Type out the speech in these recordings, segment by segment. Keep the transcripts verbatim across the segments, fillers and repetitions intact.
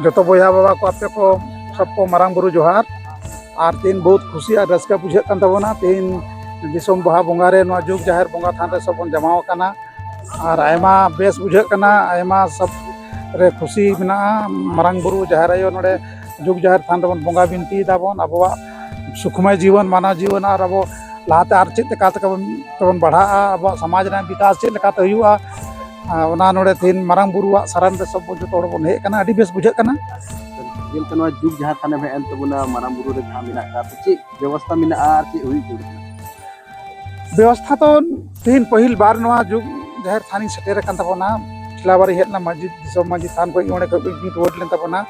ᱡᱚᱛᱚ ᱵᱚᱭᱦᱟ ᱵᱟᱵᱟ ᱠᱚ, ᱟᱯᱮ ᱠᱚ ᱥᱚᱵ ᱠᱚ ᱢᱟᱨᱟᱝ ᱵᱩᱨᱩ ᱡᱚᱦᱟᱨ᱾ ᱟᱨ ᱛᱮᱦᱮᱧ ᱵᱚᱦᱩᱛ ᱠᱷᱩᱥᱤ ᱟᱨ ᱨᱟᱹᱥᱠᱟᱹ ᱵᱩᱡᱷᱟᱹᱜ ᱠᱟᱱ ᱛᱟᱵᱚᱱᱟ᱾ ᱛᱮᱦᱮᱧ ᱫᱤᱥᱚᱢ ᱵᱟᱦᱟ ᱵᱚᱸᱜᱟ ᱨᱮ ᱱᱚᱣᱟ ᱡᱩᱜᱽ ᱡᱟᱦᱮᱨ ᱵᱚᱸᱜᱟ ᱛᱷᱟᱱ ᱨᱮ ᱥᱚᱵ ᱵᱚᱱ ᱡᱟᱢᱟᱣ ᱟᱠᱟᱱᱟ᱾ ᱟᱨ ᱟᱭᱢᱟ ᱵᱮᱥ ᱵᱩᱡᱷᱟᱹᱜ ᱠᱟᱱᱟ, ᱟᱭᱢᱟ ᱥᱚᱵ ᱨᱮ ᱠᱷᱩᱥᱤ ᱢᱮᱱᱟᱜᱼᱟ᱾ ᱢᱟᱨᱟᱝ ᱵᱩᱨᱩ ᱡᱟᱦᱮᱨ ᱟᱭᱳ ᱱᱚᱰᱮ ᱡᱩᱜᱽ ᱡᱟᱦᱮᱨ ᱛᱷᱟᱱ ᱨᱮᱵᱚᱱ ᱵᱚᱸᱜᱟ ᱵᱤᱱᱛᱤᱭ ᱫᱟᱵᱚᱱ, ᱟᱵᱚᱣᱟᱜ ᱥᱩᱠᱷᱢᱚᱭ ᱡᱤᱵᱚᱱ, ᱢᱟᱱᱟᱣ ᱡᱤᱵᱚᱱ ᱟᱨ ᱟᱵᱚ ᱞᱟᱦᱟᱛᱮ ᱟᱨ ᱪᱮᱫ ᱞᱮᱠᱟ ᱛᱮᱵᱚᱱ, ᱛᱮᱵᱚᱱ ᱵᱟᱲᱦᱟᱜᱼᱟ, ᱟᱵᱚᱣᱟᱜ ᱥᱚᱢᱟᱡᱽ ᱨᱮᱱᱟᱜ ᱵᱤᱠᱟᱥ ᱪᱮᱫ ᱞᱮᱠᱟᱛᱮ ᱦᱩᱭᱩᱜᱼᱟ, ᱟᱨ ᱚᱱᱟ ᱱᱚᱰᱮ ᱛᱮᱦᱮᱧ ᱢᱟᱨᱟᱝ ᱵᱩᱨᱩᱣᱟᱜ ᱥᱟᱨᱮᱱ ᱨᱮ ᱥᱚᱵ ᱡᱚᱛᱚ ᱦᱚᱲ ᱵᱚᱱ ᱦᱮᱡ ᱟᱠᱟᱱᱟ᱾ ᱟᱹᱰᱤ ᱵᱮᱥ ᱵᱩᱡᱷᱟᱹᱜ ᱠᱟᱱᱟ᱾ ᱡᱮᱞᱮᱠᱟ ᱱᱚᱣᱟ ᱡᱩᱜᱽ ᱡᱟᱦᱮᱨ ᱛᱷᱟᱱᱮᱢ ᱦᱮᱡ ᱮᱱ ᱛᱟᱵᱚᱱᱟ, ᱢᱟᱨᱟᱝ ᱵᱩᱨᱩ ᱨᱮ ᱡᱟᱦᱟᱸ ᱢᱮᱱᱟᱜ ᱟᱠᱟᱫ, ᱪᱮᱫ ᱵᱮᱵᱚᱥᱛᱷᱟ ᱢᱮᱱᱟᱜᱼᱟ ᱟᱨ ᱪᱮᱫ ᱦᱩᱭᱩᱜ ᱡᱟᱹᱨᱩᱲ ᱠᱟᱱᱟ? ᱵᱮᱵᱚᱥᱛᱷᱟ ᱫᱚ ᱛᱮᱦᱮᱧ ᱯᱟᱹᱦᱤᱞ ᱵᱟᱨ ᱱᱚᱣᱟ ᱡᱩᱜᱽ ᱡᱟᱦᱮᱨ ᱛᱷᱟᱱᱤᱧ ᱥᱮᱴᱮᱨ ᱟᱠᱟᱱ ᱛᱟᱵᱚᱱᱟ᱾ ᱯᱤᱪᱷᱞᱟ ᱵᱟᱨ ᱤᱧ ᱦᱮᱡ ᱞᱮᱱᱟ ᱢᱟᱹᱡᱷᱤ, ᱫᱤᱥᱚᱢ ᱢᱟᱹᱡᱷᱤ ᱛᱷᱟᱱ ᱠᱷᱚᱱ ᱚᱸᱰᱮ ᱠᱷᱚᱱ ᱤᱧ ᱨᱩᱣᱟᱹᱲ ᱞᱮᱱ ᱛᱟᱵᱚᱱᱟ᱾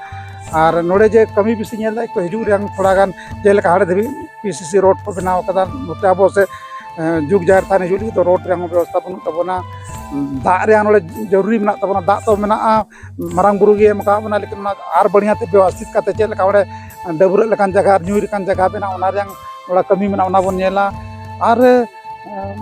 ᱟᱨ ᱱᱚᱰᱮ ᱡᱮ ᱠᱟᱹᱢᱤ ᱵᱮᱥᱤ ᱧᱮᱞ ᱮᱫᱟ, ᱤᱧ ᱠᱚ ᱦᱤᱡᱩᱜ ᱨᱮᱭᱟᱜ ᱛᱷᱚᱲᱟ ᱜᱟᱱ ᱡᱮᱞᱮᱠᱟ ᱦᱟᱸᱰᱮ ᱫᱷᱟᱹᱵᱤᱡ ᱯᱤ ᱥᱤ ᱥᱤ ᱨᱳᱰ ᱠᱚ ᱵᱮᱱᱟᱣ ᱠᱟᱫᱟ, ᱱᱚᱛᱮ ᱟᱵᱚ ᱥᱮ ᱡᱩᱜᱽ ᱡᱟᱦᱮᱨ ᱛᱷᱟᱱ ᱦᱤᱡᱩᱜ ᱞᱟᱹᱜᱤᱫ ᱫᱚ ᱨᱳᱰ ᱨᱮᱭᱟᱜ ᱦᱚᱸ ᱵᱮᱵᱚᱥᱛᱷᱟ ᱵᱟᱹᱱᱩᱜ ᱛᱟᱵᱚᱱᱟ᱾ ᱫᱟᱜ ᱨᱮᱭᱟᱜ ᱱᱚᱰᱮ ᱡᱚᱨᱩᱨᱤ ᱢᱮᱱᱟᱜ ᱛᱟᱵᱚᱱᱟ, ᱫᱟᱜ ᱛᱚ ᱢᱮᱱᱟᱜᱼᱟ, ᱢᱟᱨᱟᱝ ᱵᱩᱨᱩ ᱜᱮ ᱮᱢ ᱟᱠᱟᱫ ᱵᱚᱱᱟ, ᱞᱮᱠᱤᱱ ᱚᱱᱟ ᱟᱨ ᱵᱟᱹᱲᱤᱭᱟᱹ ᱛᱮ ᱵᱮᱵᱚᱥᱛᱷᱤᱛ ᱠᱟᱛᱮ ᱪᱮᱫ ᱞᱮᱠᱟ ᱚᱸᱰᱮ ᱰᱟᱹᱵᱽᱨᱟᱹᱜ ᱞᱮᱠᱟᱱ ᱡᱟᱭᱜᱟ ᱟᱨ ᱧᱩᱭ ᱞᱮᱠᱟᱱ ᱡᱟᱭᱜᱟ ᱵᱮᱱᱟᱣ, ᱚᱱᱟ ᱨᱮᱭᱟᱜ ᱛᱷᱚᱲᱟ ᱠᱟᱹᱢᱤ ᱢᱮᱱᱟᱜᱼᱟ, ᱚᱱᱟ ᱵᱚᱱ ᱧᱮᱞᱟ᱾ ᱟᱨ ᱮᱢ,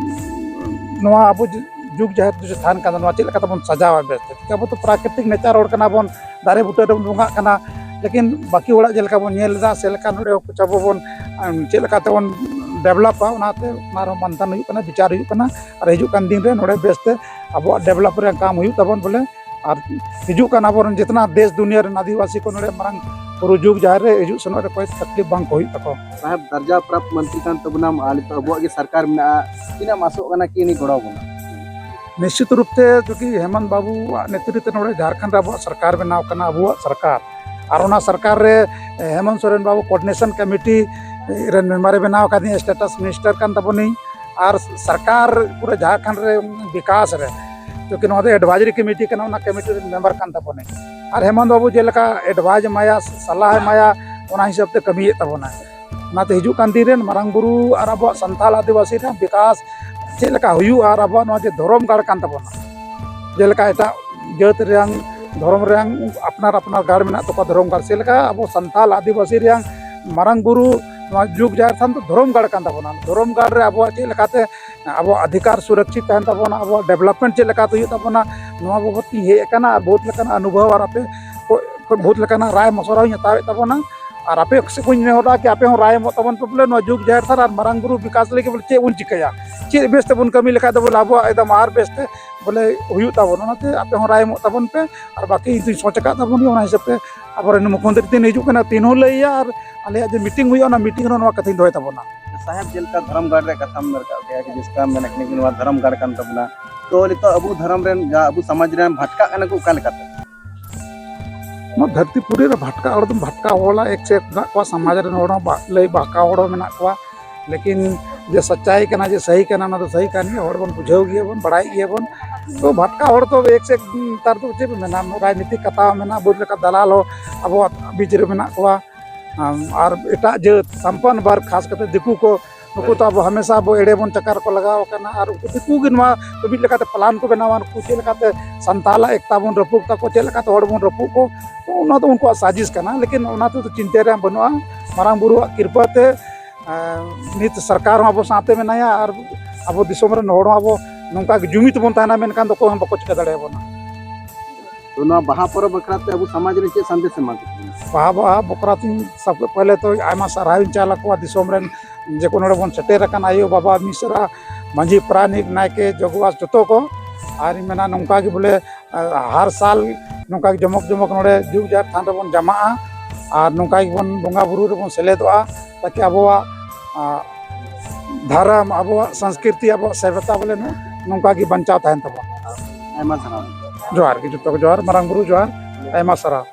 ᱱᱚᱣᱟ ᱟᱵᱚ ᱡᱩ-, ᱡᱩᱜᱽ ᱡᱟᱦᱮᱨ ᱡᱩᱫᱤ ᱛᱟᱦᱮᱱ ᱠᱟᱱ ᱛᱟᱵᱚᱱᱟ, ᱪᱮᱫ ᱞᱮᱠᱟ ᱛᱮᱵᱚᱱ ᱥᱟᱡᱟᱣᱟ ᱵᱮᱥ ᱛᱮ? ᱟᱵᱚ ᱫᱚ ᱯᱨᱟᱠᱨᱤᱛᱤᱠ ᱱᱮᱪᱟᱨ ᱦᱚᱲ ᱠᱟᱱᱟ ᱵᱚᱱ, ᱫᱟᱨᱮ ᱵᱩᱴᱟᱹ ᱨᱮᱵᱚᱱ ᱵᱚᱸᱜᱟᱜ ᱠᱟᱱᱟ, ᱞᱮᱠᱤᱱ ᱵᱟᱹᱠᱤ ᱦᱚᱲᱟᱜ ᱡᱮ ᱞᱮᱠᱟ ᱵᱚᱱ ᱧᱮᱞ ᱮᱫᱟ, ᱥᱮ ᱞᱮᱠᱟ ᱱᱚᱰᱮ ᱦᱚᱸ ᱟᱵᱚ ᱵᱚᱱ, ᱮᱢ, ᱪᱮᱫ ᱞᱮᱠᱟ ᱛᱮᱵᱚᱱ ᱰᱮᱵᱷᱞᱚᱯᱟ, ᱚᱱᱟᱛᱮ ᱚᱱᱟ ᱨᱮᱦᱚᱸ ᱢᱟᱱᱛᱷᱟᱱ ᱦᱩᱭᱩᱜ ᱠᱟᱱᱟ, ᱵᱤᱪᱟᱨ ᱦᱩᱭᱩᱜ ᱠᱟᱱᱟ᱾ ᱟᱨ ᱦᱤᱡᱩᱜ ᱠᱟᱱ ᱫᱤᱱ ᱨᱮ ᱱᱚᱰᱮ ᱵᱮᱥ ᱛᱮ ᱟᱵᱚᱣᱟᱜ ᱰᱮᱵᱷᱞᱚᱯ ᱨᱮᱭᱟᱜ ᱠᱟᱢ ᱦᱩᱭᱩᱜ ᱛᱟᱵᱚᱱ ᱵᱚᱞᱮ᱾ ᱟᱨ ᱦᱤᱡᱩᱜ ᱠᱟᱱ ᱟᱵᱚᱨᱮᱱ ᱡᱮᱛᱱᱟ ᱫᱮᱥ ᱫᱩᱱᱤᱭᱟᱹ ᱨᱮᱱ ᱟᱹᱫᱤᱵᱟᱹᱥᱤ ᱠᱚ ᱱᱚᱰᱮ ᱢᱟᱨᱟᱝ ᱵᱩᱨᱩ ᱡᱩᱜᱽ ᱡᱟᱦᱮᱨ ᱨᱮ ᱦᱤᱡᱩᱜ ᱥᱮᱱᱚᱜ ᱨᱮ ᱠᱚᱭ ᱛᱟᱠᱞᱤᱯ ᱵᱟᱝ ᱠᱚ ᱦᱩᱭᱩᱜ ᱛᱟᱠᱚ᱾ ᱥᱟᱦᱮᱵᱽ, ᱫᱟᱨᱡᱟ ᱯᱨᱟᱯᱛ ᱢᱚᱱᱛᱨᱤ ᱠᱟᱱ ᱛᱟᱵᱚᱱᱟᱢ, ᱟᱨ ᱱᱤᱛᱚᱜ ᱟᱵᱚᱣᱟᱜ ᱜᱮ ᱥᱚᱨᱠᱟᱨ ᱢᱮᱱᱟᱜᱼᱟ, ᱛᱤᱱᱟᱹᱜ ᱮᱢ ᱟᱥᱚᱜ ᱠᱟᱱᱟ ᱠᱤ ᱩᱱᱤ ᱜᱚᱲᱚ ᱟᱵᱚᱱᱟ? ᱱᱤᱥᱪᱤᱛ ᱨᱩᱯ ᱛᱮ ᱪᱩᱸᱠᱤ ᱦᱮᱢᱚᱱᱛ ᱵᱟᱹᱵᱩᱣᱟᱜ ᱱᱮᱛᱨᱤᱛ ᱨᱮ ᱱᱚᱰᱮ ᱡᱷᱟᱲᱠᱷᱚᱸᱰ ᱨᱮ ᱟᱵᱚᱣᱟᱜ ᱥᱚᱨᱠᱟᱨ ᱵᱮᱱᱟᱣ ᱠᱟᱱᱟ, ᱟᱵᱚᱣᱟᱜ ᱥᱚᱨᱠᱟᱨ, ᱟᱨ ᱚᱱᱟ ᱥᱚᱨᱠᱟᱨ ᱨᱮ ᱦᱮᱢᱚᱱᱛ ᱥᱚᱨᱮᱱ ᱵᱟᱹᱵᱩ ᱠᱳᱚᱨᱰᱤᱱᱮᱥᱚᱱ ᱠᱚᱢᱤᱴᱤ ᱨᱮᱱ ᱢᱮᱢᱵᱟᱨᱮ ᱵᱮᱱᱟᱣ ᱟᱠᱟᱫᱤᱧᱟ, ᱥᱴᱮᱴᱟᱥ ᱢᱤᱱᱤᱥᱴᱟᱨ ᱠᱟᱱ ᱛᱟᱵᱚᱱᱤᱧ, ᱟᱨ ᱥᱚᱨᱠᱟᱨ ᱯᱩᱨᱟᱹ ᱡᱷᱟᱲᱠᱷᱚᱸᱰ ᱨᱮ ᱵᱤᱠᱟᱥ ᱨᱮ ᱪᱩᱸᱠᱤ ᱱᱚᱣᱟ ᱫᱚ ᱮᱰᱵᱷᱟᱭᱡᱟᱨᱤ ᱠᱚᱢᱤᱴᱤ ᱠᱟᱱᱟ, ᱚᱱᱟ ᱠᱚᱢᱤᱴᱤ ᱨᱮᱱ ᱢᱮᱢᱵᱟᱨ ᱠᱟᱱ ᱛᱟᱵᱚᱱᱤᱧ᱾ ᱟᱨ ᱦᱮᱢᱚᱱᱛ ᱵᱟᱹᱵᱩ ᱡᱮᱞᱮᱠᱟ ᱮᱰᱵᱷᱟᱭᱤᱥ ᱮᱢᱟᱭᱟ, ᱥᱟᱞᱦᱟ ᱮᱢᱟᱭᱟ, ᱚᱱᱟ ᱦᱤᱥᱟᱹᱵ ᱛᱮ ᱠᱟᱹᱢᱤᱭᱮᱫ ᱛᱟᱵᱚᱱᱟᱭ᱾ ᱚᱱᱟᱛᱮ ᱦᱤᱡᱩᱜ ᱠᱟᱱ ᱫᱤᱱ ᱨᱮᱱ ᱢᱟᱨᱟᱝ ᱵᱩᱨᱩ ᱟᱨ ᱟᱵᱚᱣᱟᱜ ᱥᱟᱱᱛᱟᱲ ᱟᱹᱫᱤᱵᱟᱹᱥᱤ ᱨᱮᱱᱟᱜ ᱵᱤᱠᱟᱥ ᱪᱮᱫ ᱞᱮᱠᱟ ᱦᱩᱭᱩᱜᱼᱟ, ᱟᱨ ᱟᱵᱚᱣᱟᱜ ᱱᱚᱣᱟ ᱡᱮ ᱫᱷᱚᱨᱚᱢ ᱜᱟᱲ ᱠᱟᱱ ᱛᱟᱵᱚᱱᱟ, ᱡᱮᱞᱮᱠᱟ ᱮᱴᱟᱜ ᱡᱟᱹᱛ ᱨᱮᱭᱟᱝ ᱫᱷᱚᱨᱚᱢ ᱨᱮᱭᱟᱝ ᱟᱯᱱᱟᱨ ᱟᱯᱱᱟᱨ ᱜᱟᱲ ᱢᱮᱱᱟᱜ ᱛᱟᱠᱚᱣᱟ ᱫᱷᱚᱨᱚᱢ ᱜᱟᱲ, ᱪᱮᱫ ᱞᱮᱠᱟ ᱟᱵᱚ ᱥᱟᱱᱛᱟᱲ ᱟᱹᱫᱤᱵᱟᱹᱥᱤ ᱨᱮᱭᱟᱝ ᱢᱟᱨᱟᱝ ᱵᱩᱨᱩ ᱱᱚᱣᱟ ᱡᱩᱜᱽ ᱡᱟᱦᱮᱨ ᱛᱷᱟᱱ ᱫᱚ ᱫᱷᱚᱨᱚᱢ ᱜᱟᱲ ᱠᱟᱱ ᱛᱟᱵᱚᱱᱟ᱾ ᱫᱷᱚᱨᱚᱢ ᱜᱟᱲ ᱨᱮ ᱟᱵᱚᱣᱟᱜ ᱪᱮᱫ ᱞᱮᱠᱟᱛᱮ ᱟᱵᱚᱣᱟᱜ ᱚᱫᱷᱤᱠᱟᱨ ᱥᱩᱨᱚᱠᱪᱷᱤᱛ ᱛᱟᱦᱮᱱ ᱛᱟᱵᱚᱱᱟ, ᱟᱵᱚᱣᱟᱜ ᱰᱮᱵᱷᱞᱚᱯᱢᱮᱱᱴ ᱪᱮᱫ ᱞᱮᱠᱟᱛᱮ ᱦᱩᱭᱩᱜ ᱛᱟᱵᱚᱱᱟ, ᱱᱚᱣᱟ ᱵᱟᱵᱚᱫ ᱛᱤᱧ ᱦᱮᱡ ᱟᱠᱟᱱᱟ᱾ ᱟᱨ ᱵᱚᱦᱩᱛ ᱞᱮᱠᱟᱱ ᱚᱱᱩᱵᱷᱚᱵ ᱟᱨ ᱟᱯᱮ ᱠᱚ ᱵᱚᱦᱩᱛ ᱞᱮᱠᱟᱱᱟᱜ ᱨᱟᱭ ᱢᱚᱥᱚᱨᱟ ᱦᱚᱸᱧ ᱦᱟᱛᱟᱣᱮᱫ ᱛᱟᱵᱚᱱᱟ᱾ ᱟᱨ ᱟᱯᱮ ᱥᱮᱫ ᱠᱷᱚᱱ ᱱᱮᱦᱚᱨᱟ ᱠᱤ ᱟᱯᱮ ᱦᱚᱸ ᱨᱟᱭ ᱮᱢᱚᱜ ᱛᱟᱵᱚᱱ ᱯᱮ ᱵᱚᱞᱮ, ᱱᱚᱣᱟ ᱡᱩᱜᱽ ᱡᱟᱦᱮᱨ ᱛᱷᱟᱱ ᱟᱨ ᱢᱟᱨᱟᱝ ᱵᱩᱨᱩ ᱵᱤᱠᱟᱥ ᱞᱟᱹᱜᱤᱫ ᱵᱚᱞᱮ ᱪᱮᱫ ᱵᱚᱱ ᱪᱤᱠᱟᱹᱭᱟ, ᱪᱮᱫ ᱵᱮᱥ ᱛᱮᱵᱚᱱ ᱠᱟᱹᱢᱤ ᱞᱮᱠᱷᱟᱡ ᱫᱚ ᱵᱚᱞᱮ ᱟᱵᱚᱣᱟᱜ ᱮᱠᱫᱚᱢ ᱟᱨ ᱵᱮᱥ ᱛᱮ ᱵᱚᱞᱮ ᱦᱩᱭᱩᱜ ᱛᱟᱵᱚᱱ᱾ ᱚᱱᱟᱛᱮ ᱟᱯᱮ ᱦᱚᱸ ᱨᱟᱭ ᱮᱢᱚᱜ ᱛᱟᱵᱚᱱ ᱯᱮ᱾ ᱟᱨ ᱵᱟᱹᱠᱤ ᱤᱧ ᱫᱩᱧ ᱥᱚᱪ ᱟᱠᱟᱫ ᱛᱟᱵᱚᱱ ᱜᱮᱭᱟ, ᱚᱱᱟ ᱦᱤᱥᱟᱹᱵ ᱛᱮ ᱟᱵᱚᱨᱮᱱ ᱢᱩᱠᱷᱭᱚᱢᱚᱱᱛᱨᱤ ᱛᱤᱱ ᱦᱤᱡᱩᱜ ᱠᱟᱱᱟ, ᱛᱤᱱ ᱦᱚᱸ ᱞᱟᱹᱭᱟ᱾ ᱟᱨ ᱟᱞᱮᱭᱟᱜ ᱡᱮ ᱢᱤᱴᱤᱝ ᱦᱩᱭᱩᱜᱼᱟ, ᱚᱱᱟ ᱢᱤᱴᱤᱝ ᱨᱮ ᱱᱚᱣᱟ ᱠᱟᱛᱷᱟᱧ ᱫᱚᱦᱚᱭ ᱛᱟᱵᱚᱱᱟ᱾ ᱥᱟᱦᱮᱵᱽ, ᱡᱮᱞᱮᱠᱟ ᱫᱷᱚᱨᱚᱢ ᱜᱟᱲ ᱨᱮᱭᱟᱜ ᱠᱟᱛᱷᱟᱢ ᱨᱟᱠᱟᱵ ᱠᱮᱫᱟ, ᱡᱮ ᱡᱮᱥᱠᱟ ᱢᱮᱱᱮᱫ ᱠᱟᱱᱟ ᱠᱤ ᱱᱚᱣᱟ ᱫᱷᱚᱨᱚᱢ ᱜᱟᱲ ᱠᱟᱱ ᱛᱟᱵᱚᱱᱟ, ᱛᱚ ᱱᱤᱛᱚᱜ ᱟᱵᱚ ᱫᱷᱚᱨᱚᱢ ᱨᱮᱱ ᱡᱟᱦᱟᱸ ᱟᱵᱚ ᱥᱚᱢᱟᱡᱽ ᱨᱮᱱ ᱵᱷᱟᱴᱠᱟᱜ ᱠᱟᱱᱟ ᱠᱚ ᱚᱠᱟ ᱞᱮᱠᱟᱛᱮ? ᱱᱚᱣᱟ ᱫᱷᱟᱹᱨᱛᱤ ᱯᱩᱨᱤ ᱨᱮ ᱵᱷᱟᱴᱠᱟ ᱦᱚᱲ ᱫᱚ ᱵᱷᱟᱴᱠᱟ ᱦᱚᱲ ᱮᱠ ᱥᱮ ᱮᱠ ᱢᱮᱱᱟᱜ ᱠᱚᱣᱟ, ᱥᱚᱢᱟᱡᱽ ᱨᱮᱱ ᱦᱚᱲ ᱦᱚᱸ ᱵᱟ-, ᱞᱟᱹᱭ ᱵᱷᱟᱴᱠᱟ ᱦᱚᱲ ᱦᱚᱸ ᱢᱮᱱᱟᱜ ᱠᱚᱣᱟ᱾ ᱞᱮᱠᱤᱱ ᱡᱮ ᱥᱟᱪᱟᱭ ᱠᱟᱱᱟ, ᱡᱮ ᱥᱟᱹᱦᱤ ᱠᱟᱱᱟ, ᱚᱱᱟ ᱫᱚ ᱥᱟᱹᱦᱤ ᱠᱟᱱ ᱜᱮᱭᱟ, ᱦᱚᱲ ᱵᱚᱱ ᱵᱩᱡᱷᱟᱹᱣ ᱜᱮᱭᱟ ᱵᱚᱱ, ᱵᱟᱲᱟᱭ ᱜᱮᱭᱟ ᱵᱚᱱ᱾ ᱛᱚ ᱵᱷᱟᱴᱠᱟ ᱦᱚᱲ ᱫᱚ ᱮᱠ ᱥᱮ ᱮᱠ ᱱᱮᱛᱟᱨ ᱫᱚ ᱪᱮᱫ ᱵᱚᱱ ᱢᱮᱱᱟ, ᱨᱟᱡᱽᱱᱤᱛᱤᱠ ᱠᱟᱛᱷᱟ ᱦᱚᱸ ᱢᱮᱱᱟᱜᱼᱟ, ᱵᱚᱦᱩᱛ ᱞᱮᱠᱟ ᱫᱟᱞᱟᱞ ᱦᱚᱸ ᱟᱵᱚᱣᱟᱜ ᱵᱤᱪ ᱨᱮ ᱢᱮᱱᱟᱜ ᱠᱚᱣᱟ᱾ ᱟᱢ, ᱟᱨ ᱮᱴᱟᱜ ᱡᱟᱹᱛ ᱥᱟᱢᱯᱟᱱ ᱵᱟᱨᱜᱽ, ᱠᱷᱟᱥ ᱠᱟᱛᱮ ᱫᱤᱠᱩ ᱠᱚ, ᱱᱩᱠᱩ ᱛᱚ ᱟᱵᱚ ᱦᱟᱢᱮᱥᱟ ᱟᱵᱚ ᱮᱲᱮ ᱵᱚᱱ ᱪᱟᱠᱟᱨ ᱠᱚ ᱞᱟᱜᱟᱣ ᱟᱠᱟᱱᱟ᱾ ᱟᱨ ᱩᱱᱠᱩ ᱫᱤᱠᱩ ᱜᱮ ᱱᱚᱣᱟ ᱢᱤᱫ ᱞᱮᱠᱟᱛᱮ ᱯᱞᱟᱱ ᱠᱚ ᱵᱮᱱᱟᱣᱟ, ᱱᱩᱠᱩ ᱪᱮᱫ ᱞᱮᱠᱟᱛᱮ ᱥᱟᱱᱛᱟᱞᱟᱜ ᱮᱠᱛᱟ ᱵᱚᱱ ᱨᱟᱹᱯᱩᱫ ᱛᱟᱠᱚ, ᱪᱮᱫ ᱞᱮᱠᱟᱛᱮ ᱦᱚᱲ ᱵᱚᱱ ᱨᱟᱹᱯᱩᱫ ᱠᱚ᱾ ᱛᱚ ᱚᱱᱟ ᱫᱚ ᱩᱱᱠᱩᱣᱟᱜ ᱥᱟᱡᱤᱥ ᱠᱟᱱᱟ, ᱞᱮᱠᱤᱱ ᱚᱱᱟ ᱛᱮᱫᱚ ᱪᱤᱱᱛᱟᱹ ᱨᱮᱭᱟᱜ ᱵᱟᱹᱱᱩᱜᱼᱟ᱾ ᱢᱟᱨᱟᱝ ᱵᱩᱨᱩᱣᱟᱜ ᱠᱤᱨᱯᱟ ᱛᱮ, ᱟᱨ ᱱᱤᱛ ᱥᱚᱨᱠᱟᱨ ᱦᱚᱸ ᱟᱵᱚ ᱥᱟᱶᱛᱮ ᱢᱮᱱᱟᱭᱟ ᱟᱨ ᱟᱵᱚ ᱫᱤᱥᱚᱢ ᱨᱮᱱ ᱦᱚᱲ ᱦᱚᱸ ᱟᱵᱚ ᱱᱚᱝᱠᱟ ᱜᱮ ᱡᱩᱢᱤᱫ ᱵᱚᱱ ᱛᱟᱦᱮᱱᱟ, ᱢᱮᱱᱠᱷᱟᱱ ᱫᱚ ᱚᱠᱚᱭ ᱦᱚᱸ ᱵᱟᱠᱚ ᱪᱤᱠᱟᱹ ᱫᱟᱲᱮᱭᱟᱵᱚᱱᱟ᱾ ᱛᱚ ᱱᱚᱣᱟ ᱵᱟᱦᱟ ᱯᱚᱨᱚᱵᱽ ᱵᱟᱠᱷᱨᱟ ᱛᱮ ᱟᱵᱚ ᱥᱚᱢᱟᱡᱽ ᱨᱮ ᱪᱮᱫ ᱥᱟᱸᱫᱮᱥ ᱮᱢᱟ ᱠᱚ ᱠᱟᱱᱟ? ᱵᱟᱦᱟ, ᱵᱟᱦᱟ ᱵᱟᱠᱷᱨᱟ ᱛᱤᱧ ᱥᱟᱵ ᱯᱟᱦᱞᱮ ᱛᱚ ᱟᱭᱢᱟ ᱥᱟᱨᱦᱟᱣ ᱤᱧ ᱪᱟᱞ ᱟᱠᱚᱣᱟ ᱫᱤᱥᱚᱢ ᱨᱮᱱ ᱡᱮ ᱠᱚ ᱱᱚᱰᱮ ᱵᱚᱱ ᱥᱮᱴᱮᱨ ᱟᱠᱟᱱ ᱟᱭᱳ, ᱵᱟᱵᱟ, ᱢᱤᱥᱨᱟ, ᱢᱟᱹᱡᱷᱤ, ᱯᱟᱨᱟᱱᱤᱠ, ᱱᱟᱭᱠᱮ, ᱡᱚᱜᱽᱣᱟᱥ ᱡᱚᱛᱚ ᱠᱚ᱾ ᱟᱨ ᱤᱧ ᱢᱮᱱᱟ ᱱᱚᱝᱠᱟ ᱜᱮ ᱵᱚᱞᱮ, ᱟᱨ ᱦᱟᱨ ᱥᱟᱞ ᱱᱚᱝᱠᱟ ᱜᱮ ᱡᱚᱢᱚᱠ ᱡᱚᱢᱚᱠ ᱱᱚᱰᱮ ᱡᱩᱜᱽ ᱡᱟᱦᱮᱨ ᱛᱷᱟᱱ ᱨᱮᱵᱚᱱ ᱡᱟᱢᱟᱜᱼᱟ ᱟᱨ ᱱᱚᱝᱠᱟ ᱜᱮᱵᱚᱱ ᱵᱚᱸᱜᱟ ᱵᱩᱨᱩ ᱨᱮᱵᱚᱱ ᱥᱮᱞᱮᱫᱚᱜᱼᱟ, ᱛᱟᱠᱤ ᱟᱵᱚᱣᱟᱜ, ᱟ, ᱫᱷᱚᱨᱚᱢ, ᱟᱵᱚᱣᱟᱜ ᱥᱚᱝᱥᱠᱨᱤᱛᱤ, ᱟᱵᱚᱣᱟᱜ ᱥᱮᱵᱷᱮᱛᱟ ᱵᱚᱞᱮ ᱱᱚ-, ᱱᱚᱝᱠᱟ ᱜᱮ ᱵᱟᱧᱪᱟᱣ ᱛᱟᱦᱮᱱ ᱛᱟᱵᱚᱱ᱾ ᱟᱭᱢᱟ ᱥᱟᱨᱦᱟᱣ᱾ ᱡᱚᱦᱟᱨ ᱜᱮ, ᱡᱚᱛᱚ ᱠᱚ ᱡᱚᱦᱟᱨ, ᱢᱟᱨᱟᱝ ᱵᱩᱨᱩ ᱡᱚᱦᱟᱨ, ᱟᱭᱢᱟ ᱥᱟᱨᱦᱟᱣ᱾